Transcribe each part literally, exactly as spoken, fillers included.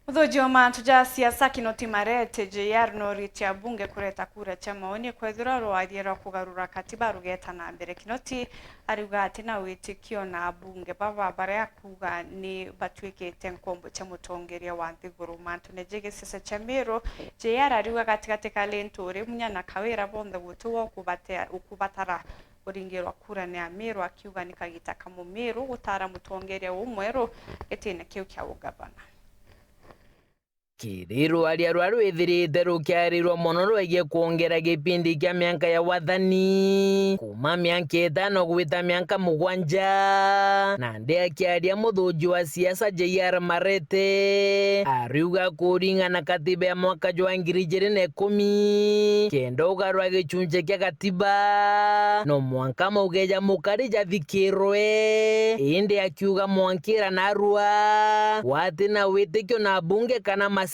Muthuji wa mantu ja siasa Kinoti Marete, J R, noritie abunge kureta kura cia maoni kwethirwa rwaria rwa kugarura katiba rugeta na mbere. Kinoti ariuga ati na witikio na abunge baba baria akuuga ni batuikite nkombo cia mutongeria wa nthiguru. Mantune jegii siasa cia Meru, J R ariuga gatigati ka Linturi, Munya na Kawira bonthe guti wa ukubate-, ukubatara kuringirwa kura ni Ameru, akiuga ni kagita ka Mumeru gutara mutongeria umweru gitine kiu kia ugavana. Kiri rwaria rwa rwithirite rukiarirwa mono rwegie kwongera gipindi kia mianka ya wathani, kuma mianka itano gwita mianka mugwanja. Nandi akiaria muthuji wa siasa J R Marete, ariuga kuringana katiba ya mwaka jwa ngiri ijiri na ikumi, kenda ugarwa gichunchi kia katiba, no mwanka mauge ja mukari jathikirwe. Indi akiuga mwankira narua, wati na witikio na abunge kana maseneta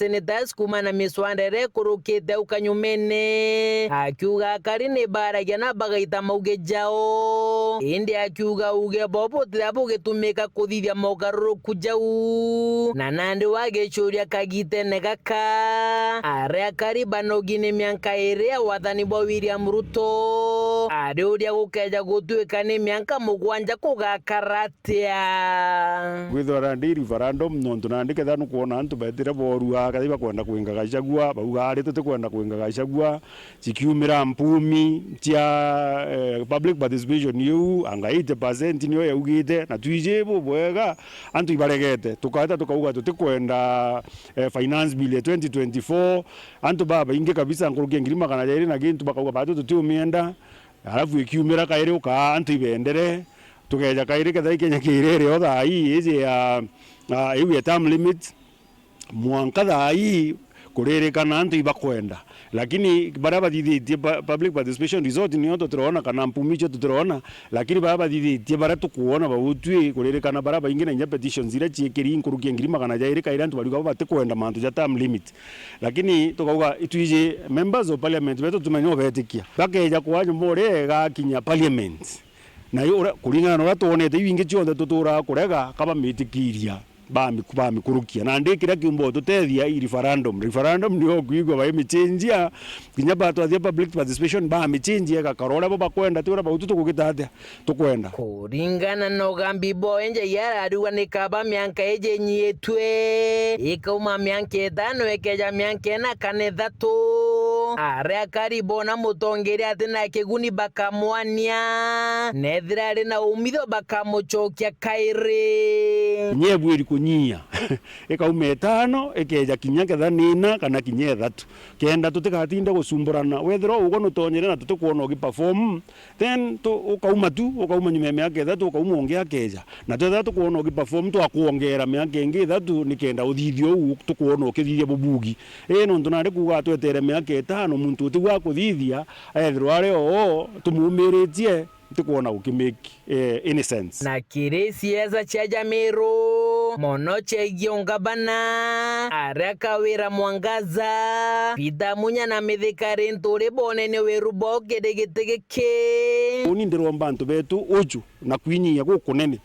kuma na miswanda iria ikurukite au kanyumene. Akiuga akari ni baragia na bagaita mauge jao. Indi akiuga uge bo butira bugitumika kuthithia mogaruruku jau. Na nandi wagicuria kagitene gaka, aria akari banogi ni mianka iri ya wathani bwa William Ruto, ariuria gukeja gutuika ni mianka mugwanja kugakara atia? Kwithirwa nandi referendum, nontu nandi ketha nukwona antu betire borua, ketha ibakwenda kwinga Gachagua, bauga ari tutikwenda kwinga Gachagua, cikiumira mpumi cia, eh, public participation iu, anga eighty percent niyo yaugite, na twiji bubwega, antu ibaregete. Tukaheta tukauga tutikwenda, eh, finance bill ya twenty twenty-four, antu babaingi kabisa, nkuruki ya ngiri magana jairi na gintu, bakauga batu tutiumienda. Alafu ikiumira kairi ukaa antu ibendere, tukeja kairi ketha ikenya kiirere o thaa ii iji ya, ah, iu ya term limit, mwanka thaa ii kuririkana antu ibakwenda. Lakini baria bathithitie pa-, public participation result niyo tutirona, kana mpumi icio tutirona, lakini baria bathithitie, baria tukwona bautwi kuririkana baria baingi, na inya petitions iria ciikiri nkuruki ya ngiri magana jairi kairi antu bariuga bo batikwenda mantu ja term limit. Lakini tukauga itwiji members of parliament betu tumenye ubetikia. Bakeja kwa nyomba uria igakinya parliament. Na yo uria, kuringana na uria twonete, iu ingi cionthe tuturaga kurega, ka bamitikiria, bami-, bamikurukia. Nandi kiria kiumba ututethia i referendum. Referendum niyo ukwigua baimicenjia, kinya batwathia public participation, bamicenjia igakara uria bo bakwenda, ti uria bautu tukugita atia tukwenda. Kuringana na ugambi bwa J R, arariuga ni kaba mianka iji inyiitue, ikauma mianka itano ikeja mianka ina kana ithatu. Aria akari bona mutongeria ati na kiguni bakamwania, na ethira ari na umithio bakamucokia kairi. Kinya ibwiri kunyia, ikauma itano ikeja kinya ketha ni ina kana kinya ithatu, kenda tutigatinde gucumburana. Wethirwa ugwe nutonyere na tutikwona ugiperform, then tu-, ukauma tu, ukauma nyuma ya miaka ithatu, ukauma ungi akeja. Na twethira tukwona ugiperform, twakwongera miaka ingi ithatu, nikenda uthithia uu tukwona ukithithia bubugi. Ii, nontu nandi kuuga twetere miaka itano, muntu utigwa kuthithia, ethirwa ari oo tumumiritie, ntikwona gukimake, eh, any sense. Na kiri siasa cia Jamiru, mono ciaigie ungabana, aria Kawira Mwangaza, Peter Munya na Mithika Linturi bonene wiru bwao kiri giti giki. Uni ndiromba antu betu uju na kwinyia gukunene.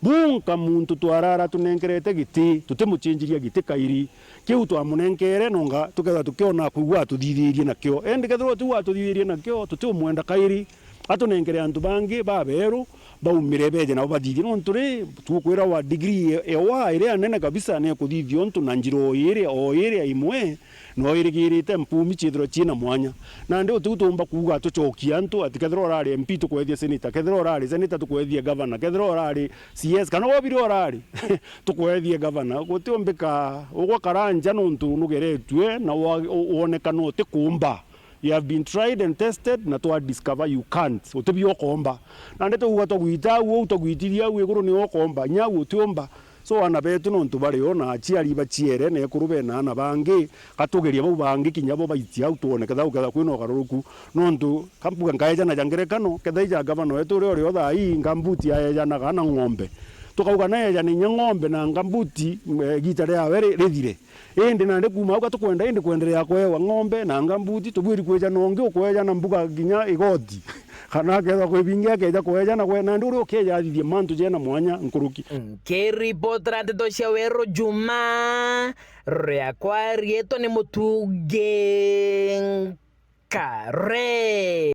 Bunka muntu twarara tunenkerete giti, tutimuchinjiria giti kairi. Kiu twamunenkere nonga tukethirwa tukiona kwigua atuthithirie nakio. Indi kethirwa utiu atuthithirie nakio, tutiumwenda kairi. Atunenkere antu bangi baberu, baumire beje nabo bathithie. Nontu ri, tukwira wa degree e-, ewa iria nene kabisa ni kuthithia untu na njira o iria, o iria imwe, no irigirite mpumi ciithirwa ciina mwanya. Nandi utiu tuumba kuuga tucokie antu, ati kethirwa urari M P tukwethia senator, kethirwa urari senator tukwethia governor, kethirwa urari C S, kana wobiri urari tukwethia governor. Gutiumbika ugwa karanja nontu nugeretue na wa-, u-, wonekana utikuumba. You have been tried and tested, na twa discover you can't. Utibio ukomba. Nandi tuuga twagwita au, au twagwitithia au iguru nio ukomba. Nya au utiumba. So, aana betu nontu bari o na aciari baciere na ekuru bena aana bangi, gatugeria bau bangi kinya bo baitia au twone ketha guketha kwina ugaruruku. Nontu, kambuga nkaejana ja ngerekano, ketha ija gavana wetu uria uri o thaa ii, ngambuti aejanaga na ng'ombe. Tukauga naeja na inya ng'ombe na ngambuti, eh, igita riawe ri-, rithire. Indi nandi kuuma au gatukwenda indi kwenderea kwewa ng'ombe na ngambuti, tubwiri kwija na ungi ukweja na mbuga kinya igoti. Kana akethwa kwi bingi akeja kweja na kwe-, nandi uria ukeja athithie mantu jena mwanya nkuruki. Nkiripotera nteto cia Weru Juma, riakwa riitwa ni Mutungi Nkare.